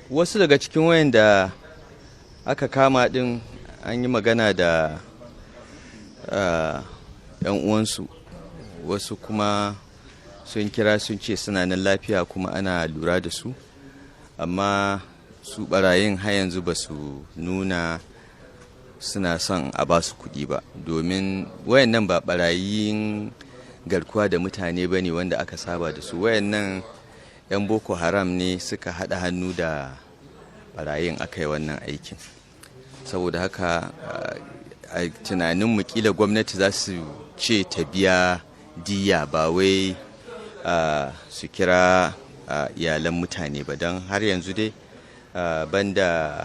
Wasu daga cikin wayanda aka kama din, an yi magana da yan uwansu, wasu kuma sun kira sun ce suna nan lafiya kuma ana lura da su. Amma su barayin har yanzu ba su nuna suna son a ba su kuɗi ba, domin wayannan ba barayin garkuwa da mutane ba ne wanda aka saba da su. Wayannan 'yan Boko Haram ne suka haɗa hannu da barayin aka yi wannan aikin. Saboda haka, a tunaninmu, kila gwamnati za su ce ta biya diya, ba wai su kira iyalan mutane ba. Don har yanzu dai, banda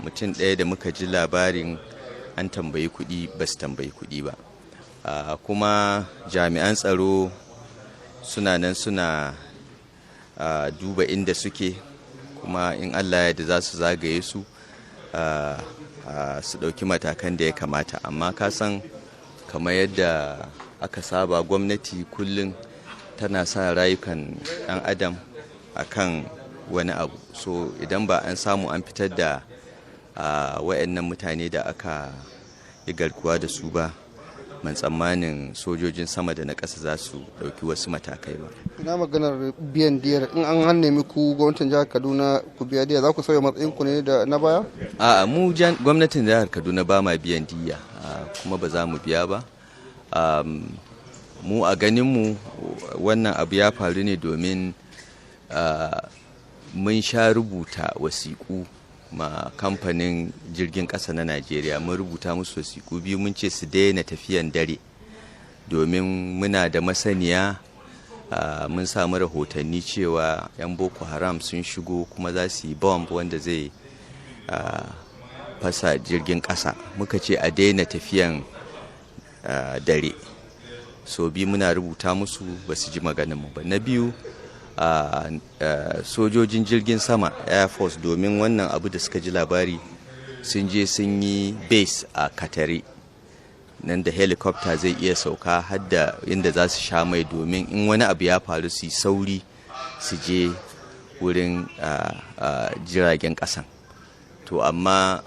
mutum ɗaya da muka ji labarin an tambayi kuɗi, ba su tambayi kuɗi ba. Kuma jami'an tsaro suna nan suna duba inda suke, kuma in Allah ya da za su zagaye su, su ɗauki matakan da ya kamata. Amma ka san kamar yadda aka saba, gwamnati kullum tana sa rayukan ɗan adam a kan wani abu. So idan ba an samu an fitar da wayannan mutane da aka yi garkuwa da su ba, man tsammanin sojojin sama da na ƙasa za su ɗauki wasu matakai ba. Ina maganar biyan diyar? In an nemi ku gwamnatin jihar Kaduna ku biya diya, za ku sauya matsayin ku ne da na baya? A mu gwamnatin jihar Kaduna ba ma biyan diya, kuma ba za mu biya ba. Mu a ganin mu, wannan abu ya faru ne domin mun sha rubuta wasiƙu ma kamfanin jirgin ƙasa na Najeriya. Mun rubuta musu wasiƙu biyu, mun ce su daina tafiyan dare, domin muna da masaniya, mun samu rahotanni cewa 'yan Boko Haram sun shigo kuma za su yi bomb wanda zai fasa jirgin ƙasa. Muka ce a daina tafiyan dare. So biyu muna rubuta musu, ba su ji mu ba. Na biyu, sojojin jirgin sama, Air Force, domin wannan abu da suka ji labari, sun je sun yi base a Katare nan da helicopter zai iya sauka, har da inda za su sha mai, domin in wani abu ya faru su yi sauri su je wurin jiragen kasan. To amma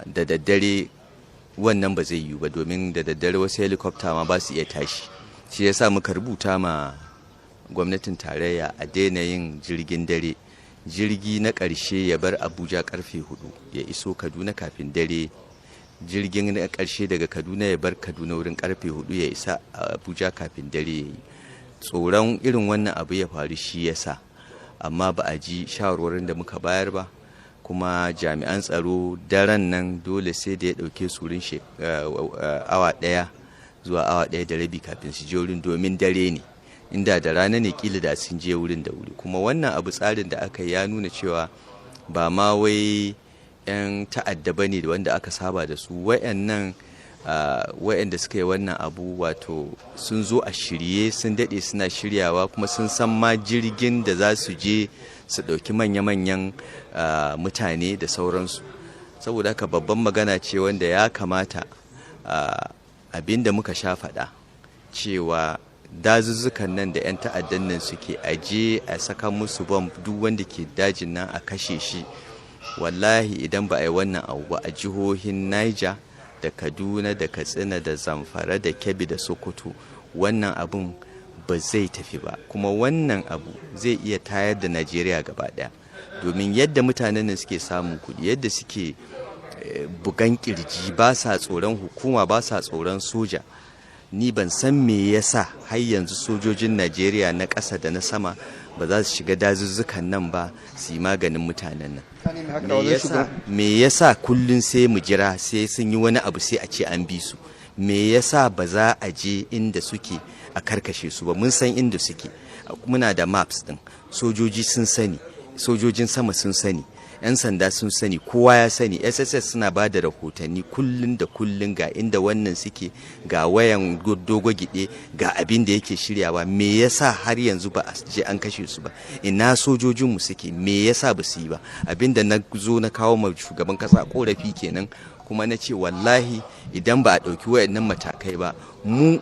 da daddare wannan ba zai yiwu ba, domin da daddare wasu helicopter ma ba su iya tashi. Shi yasa muka rubuta ma gwamnatin tarayya a daina yin jirgin dare. Jirgi na ƙarshe ya bar Abuja karfe 4, ya iso Kaduna kafin dare. Jirgin na ƙarshe daga Kaduna ya bar Kaduna wurin karfe 4, ya isa Abuja kafin dare ya yi. Tsoron irin wannan abu ya faru shi yasa. Amma ba a ji shawarwarin da muka bayar ba. Kuma jami'an tsaro daren nan dole sai da ya ɗauke su wurin awa 1 zuwa awa 1.5 kafin su je wurin, domin dare ne. Inda da rana ne, kila da sun je wurin da wuri. Kuma wannan abu, tsarin da aka yi ya nuna cewa ba ma wai 'yan ta'adda ba ne wanda aka saba da su. Wayannan wayanda suka yi wannan abu, wato sun zo a shirye, sun daɗe suna shiryawa, kuma sun san ma jirgin da za su je su ɗauki manya-manyan mutane da sauransu. Saboda haka, babban magana ce wanda ya kamata, abin da muka sha faɗa cewa dazuzzukan nan da 'yan ta'addan nan suke, aje a saka musu bom, duk wanda ke dajin nan a kashe shi. Wallahi idan ba a yi wannan abu ba a jihohin Niger da Kaduna da Katsina da Zamfara da Kebbi da Sokoto, wannan abun ba zai tafi ba. Kuma wannan abu zai iya tayar da Najeriya gaba daya, domin yadda mutanen nan suke samun kuɗi, yadda suke bugan kirji, ba sa tsoron hukuma, ba sa tsoron soja. Ni ban san me yasa har yanzu sojojin Najeriya na ƙasa da na sama ba za su shiga dazuzzukan nan ba su yi maganin mutanen nan. Me yasa kullum sai mu jira sai sun yi wani abu sai a ce an bi su? Me yasa ba za a je inda suke a karkashe su ba? Mun san inda suke, muna da maps din. Sojoji sun sani, sojojin sama sun sani, 'yan sanda sun sani, kowa ya sani. SSS suna ba da rahotanni kullum da kullum, ga inda wannan suke, ga wayan Dogo Gide, ga abin da yake shiryawa. Me yasa har yanzu ba a je an kashe su ba? Ina sojojinmu suke? Me yasa ba su yi ba? Abin da na zo na kawo ma shugaban kasa korafi kenan. Kuma na ce wallahi idan ba a ɗauki wayannan matakai ba, mu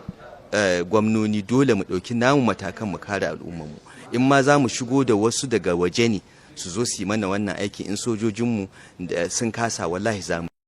gwamnoni dole mu ɗauki namu matakan mu kare al'ummarmu. In ma za mu shigo da wasu daga waje ne. Su zo su yi mana wannan aiki. In sojojinmu sun kasa, wallahi za mu